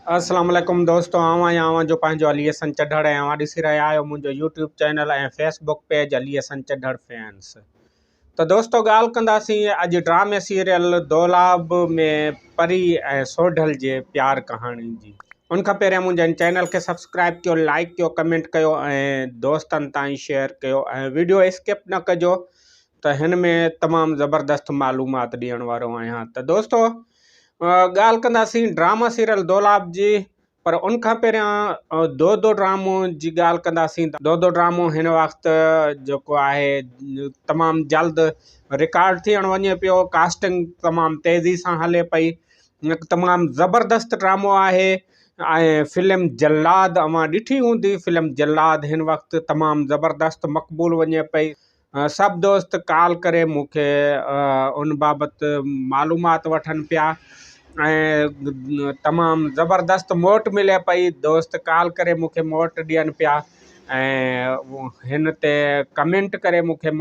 السلام عليڪم دوستو آئون آهيان اوهان جو پنهنجو علي حسن چڍڙ ۽ اوهان ڏسي رهيا آهيو منهنجو YouTube channel ۽ Facebook page Ali Hassan Chadhar fans ته دوستو ڳالهه ڪنداسين اڄ ڊرامي سيريل دولاب ۾ پري ۽ سوڍل جي پيار ڪهاڻي جي ان کان پهريان منهنجي هن چينل کي سبسڪرائب ڪيو لائڪ ڪيو ڪمينٽ ڪيو ۽ دوستن تائين شيئر ڪيو ۽ ويڊيو اسڪپ نه ڪجو ته هن ۾ تمام زبردست معلومات ڏيڻ وارو آهيان ته دوستو ڳالهه ڪنداسين ڊراما سيريل دولاب جي پر ان کان پهريان دودو ڊرامو جي ڳالهه ڪنداسين دودو ڊرامو هن وقت جيڪو آهي تمام جلد رڪارڊ ٿيڻ وڃي پيو ڪاسٽنگ تمام تيزي سان هلي پئي تمام زبردست ڊرامو آهي ۽ فلم جلاد اوهان ڏٺي هوندي فلم جلاد هن وقت تمام زبردست مقبول وڃي پئي سڀ دوست ڪال ڪري مون کي ان بابت معلومات وٺن پيا ۽ تمام زبردست موٽ ملي پئي دوست ڪال ڪري مون کي موٽ ڏين پيا ۽ هن تي ڪمينٽ ڪري مون کي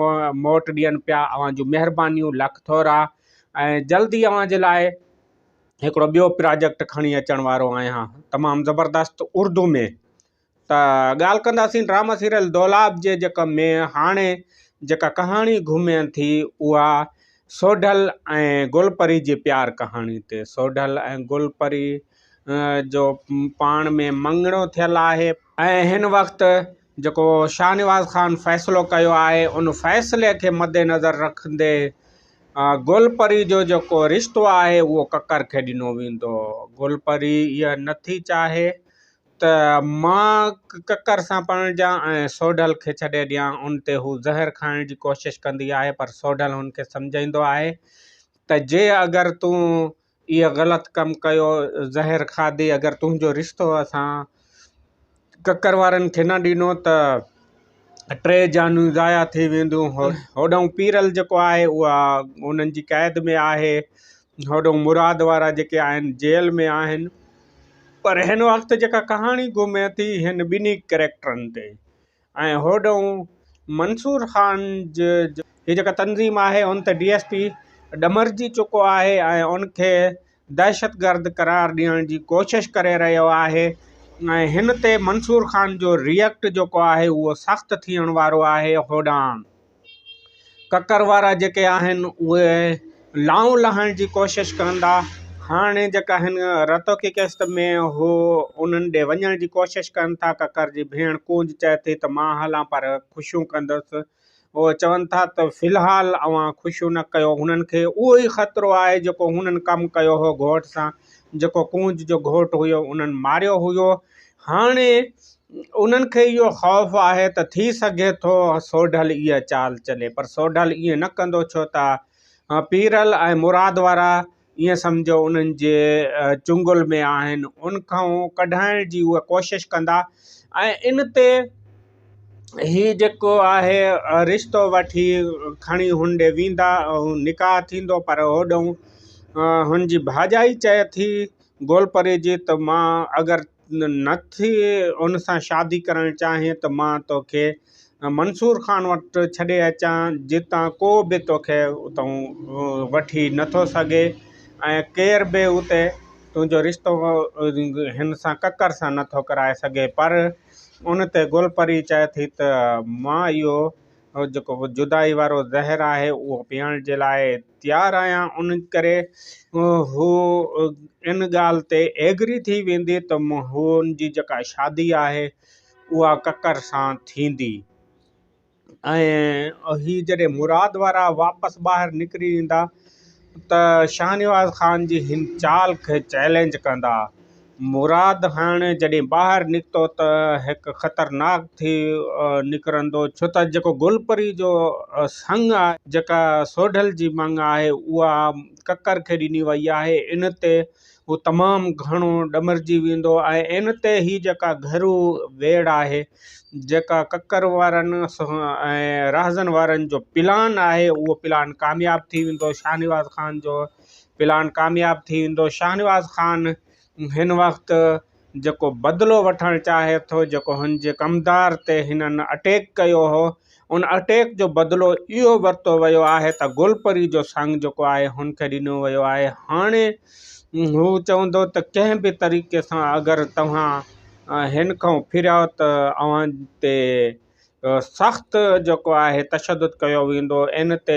موٽ ڏين پيا اوهان جون مهربانيون لک ٿورا ۽ جلدي اوهان جي لاء هڪڙو ٻيو پراجيڪٽ کڻي اچڻ وارو آهيان تمام زبردست اردو ۾ ته ڳالهه ڪنداسين ڊراما سيريل دولاب جي جيڪا ۾ هاڻي جيڪا ڪهاڻي گهمي ٿي اها سوڍل ۽ گل پري جي پيار ڪهاڻي تي سوڍل ۽ گل پري جو پاڻ ۾ مڱڻو ٿيل آهي ۽ هن وقت جيڪو شاهنواز خان فيصلو ڪيو آهي ان فيصلي کي مد نظر رکندي گل پري جو جيڪو رشتو آهي اهو ڪڪر کي ڏنو ويندو گل پري اها نٿي چاهي ته مان ڪڪر سان پرڻجان ۽ سوڍل کي ڇڏي ڏيان. ان تي هو زهر کائڻ جي ڪوشش ڪندي آهي پر سوڍل هن کي سمجهائيندو آهي ته جي اگر تون اهو غلط ڪم ڪيو، زهر کاڌي، اگر تنهنجو رشتو اسان ڪڪر وارن کي نه ڏنو ته ٽي جانيون ضايع ٿي وينديون. هوڏانهن پيرل جيڪو آهي اها انهن جي قيد ۾ آهي. هوڏانهن مراد وارا جيڪي آهن جيل ۾ آهن. پر هن وقت جيڪا ڪهاڻي گهمي ٿي هن ٻنهي ڪريڪٽرن تي ۽ هوڏهون منصور خان جي هي جيڪا تنظيم آهي ان تي ڊي ايس پي ڏمرجي چڪو آهي ۽ ان کي دهشتگرد قرار ڏيڻ جي ڪوشش ڪري رهيو آهي ۽ هن تي منصور خان جو ريئڪٽ جيڪو آهي اهو سخت ٿيڻ وارو آهي هوڏانهن ڪڪر وارا جيڪي آهن اهي لائون لاهڻ جي ڪوشش ڪندا هاڻي جيڪا هن رتوڪي قسط ۾ هو انهن ڏي وڃڻ جي ڪوشش ڪن ٿا ڪڪر جي ڀيڻ ڪونج چئي ٿي ته مان هلان پر خوشيون ڪندس اهي چون ٿا ته في الحال اوهان خوشيون نه ڪيو هنن کي اهو ئي خطرو آهي جيڪو هنن ڪم ڪيو هو گهوٽ سان جيڪو ڪونج جو گهوٽ هيو انهن ماريو هيو هاڻي انهن کي اهو خوف آهي ته ٿي سگهي ٿو سوڍل اها چال چلي پر سوڍل ائين نه ڪندو ڇو ته پيرل ۽ مراد وارا ائين سمجهو انهن جي چنگل ۾ آهن ان کان ڪڍائڻ جي اهي ڪوشش ڪندا ۽ ان تي هي جيڪو آهي رشتو وٺي کڻي هن ڏي ويندا ۽ نڪاح ٿيندو پر هوڏهون هن جي ڀاڄائي چئي ٿي گل پري جي ته مان اگر نه ٿي ان سان شادي ڪرڻ چاهين ته مان توکي منصور خان وٽ ڇڏي اچان جتان ڪو به توکي اتان وٺي نه ٿو سگهي ۽ ڪير به اتي تنهنجو رشتو هن سان ڪڪر سان نه ٿو ڪرائي سگهي پر ان تي گل پري چئي ٿي ته مان اهو جيڪو جدائي وارو زهر آهي اهو پيئڻ جي لاء تيار آهيان ان ڪري هو ان ڳالهه تي ايگري ٿي ويندي ته هن جي جيڪا شادي آهي اها ڪڪر سان ٿيندي ۽ هي جڏهن مراد وارا واپس ٻاهر نڪري ايندا ته شاهنواز خان جي هن چال کي چئلينج ڪندا. مراد هاڻ جڏهن ٻاهر نڪتو ته هڪ خطرناڪ ٿي نڪرندو ڇو ته جيڪو گل پري جو سڱ آهي جيڪا سوڍل جي مڱ آهي اها ڪڪر کي ڏني وئي آهي ان تي هو تمام گهڻو ڏمرجي ويندو ۽ ان تي هي جيڪا گهرو ويڙهه آهي جيڪا ڪڪر وارن ۽ راهزن وارن جو پلان آهي اهو پلان ڪامياب ٿي ويندو شاهنواز خان جو پلان ڪامياب ٿي ويندو شاهنواز خان هن وقت جيڪو بدلو وٺڻ چاهي ٿو جيڪو هن جي ڪمدار تي هنن اٽيڪ ڪيو هو ان اٽيڪ جو بدلو اهو ورتو ويو آهي ته گل پري جو سڱ جيڪو آهي هن کي ڏنو ويو آهي هاڻي هو چوندو ته ڪنهن به طريقي سان اگر توهان هن کان ڦريا ته اوهان تي سخت جيڪو آهي تشدد ڪيو ويندو ان تي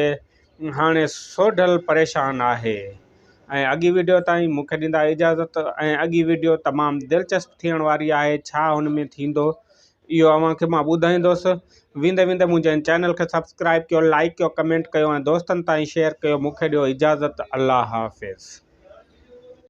هاڻي سوڍل پريشان آهي ۽ اڳي وڊيو تائين مون کي ڏيندا اجازت ۽ اڳي وڊيو تمام دلچسپ ٿيڻ واري آهي ڇا هن ۾ ٿيندو اهو اوهان کي مان ٻڌائيندس ويندي ويندي منهنجي هن چينل کي سبسڪرائب ڪيو لائڪ ڪيو ڪمينٽ ڪيو ۽ دوستن تائين شيئر ڪيو مون کي ڏيو اجازت الله حافظ.